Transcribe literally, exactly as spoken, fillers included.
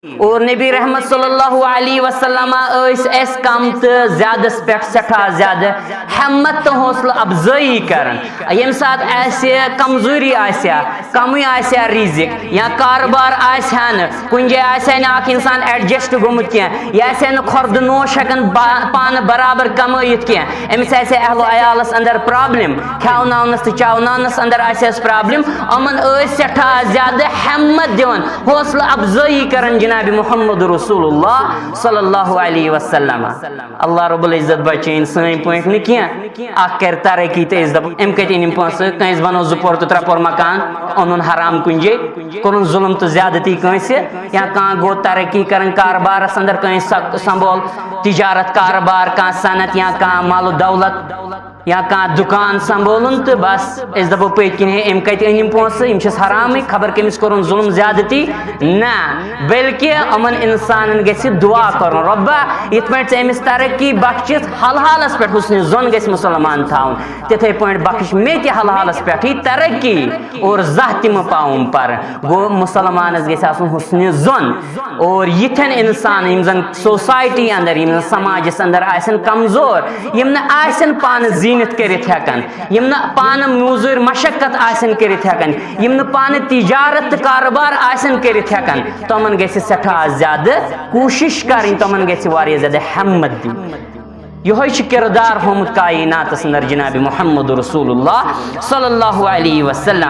اور نبی رحمت صلی اللہ علیہ وسلم ٲسۍ اَسہِ کم تہٕ زیادس پٮ۪ٹھ سٮ۪ٹھاہ زیادٕ ہمت تہٕ حوصلہٕ افزٲیی کران۔ ییٚمہِ ساتہٕ اَسہِ کمزوٗری آسہِ ہا، کمٕے آسہِ ہا رِزِق یا کارٕبار آسہِ ہا نہٕ، کُنہِ جایہِ آسہِ ہا نہٕ اکھ انسان adjust گوٚمُت کینٛہہ، یہِ آسہِ ہا نہٕ خۄردٕ نوش ہٮ۪کان با-، پانہٕ برابر کمٲیِتھ کینٛہہ، أمِس آسہِ ہا اہل و عیالس اندر problem، کھٮ۪وناونس تہٕ چاوناونس اندر آسہِ ہس problem، یِمن ٲسۍ سٮ۪ٹھاہ زیادٕ ہمت دِوان، حوصلہٕ افزٲیی کران جناب محمد رسول اللہ صلی اللہ علیہ وسلم۔ اللہ رب العزت بچٲیِن سٲنۍ پٲٹھۍ نہٕ کینٛہہ، اکھ کرِ ترقی تہٕ أسۍ دپو أمۍ کتہِ أنۍ یِم پونٛسہٕ، کٲنٛسہِ بنوو زٕ پور تہٕ ترٛےٚ پور مکان، اوٚنُن حرام کُنہِ جایہِ، کوٚرُن ظلم تہٕ زیادتی کٲنٛسہِ، یا کانٛہہ گوٚو ترقی کران کاربارس اندر، کٲنٛسہِ سا-، سنبھول تجارت کاربار، کانٛہہ صنعت یا کانٛہہ مال و دولت، یا کانٛہہ دُکان سنبھولُن تہٕ بس أسۍ دپو پٔتۍ کِنۍ ہے أمۍ کتہِ أنۍ یِم پونٛسہٕ، یِم چھِس حرامٕے، خبر کٔمِس کوٚرُن ظلم زیادتی۔ نہ، بلکہِ یِمن انسانن گژھِ دعا کرُن، رۄبا، یِتھ پٲٹھۍ ژےٚ أمِس ترقی بخشِتھ، حل حالس پٮ۪ٹھ حسنِ ظن گژھِ مسلمان تھاوُن، تِتھے پٲٹھۍ بخش مےٚ تہِ حل حالس پٮ۪ٹھ یہِ ترقی اور زانٛہہ تہِ مہٕ پاوُم پر۔ گوٚو مسلمانس گژھِ آسُن حسنِ ظن۔ اور یِتھٮ۪ن انسان یِم زن society اندر، یِم زن سماجس اندر آسن کمزور، یِم نہٕ آسن پانہٕ زیٖنِتھ کٔرِتھ ہٮ۪کان، یِم نہٕ پانہٕ موٚزوٗرۍ مشقت آسن کٔرِتھ ہٮ۪کان، یِم نہٕ پانہٕ تجارت تہٕ کارٕبار آسن کٔرِتھ ہٮ۪کان، تِمن گژھِ سٮ۪ٹھاہ زیادٕ کوٗشِش کرٕنۍ، تِمن گژھِ واریاہ زیادٕ ہمت دِنۍ۔ یِہوٚے چھُ کردار ہومُت کائناتس اندر جناب محمد رسول اللہ صلی اللہ علیہ وسلم۔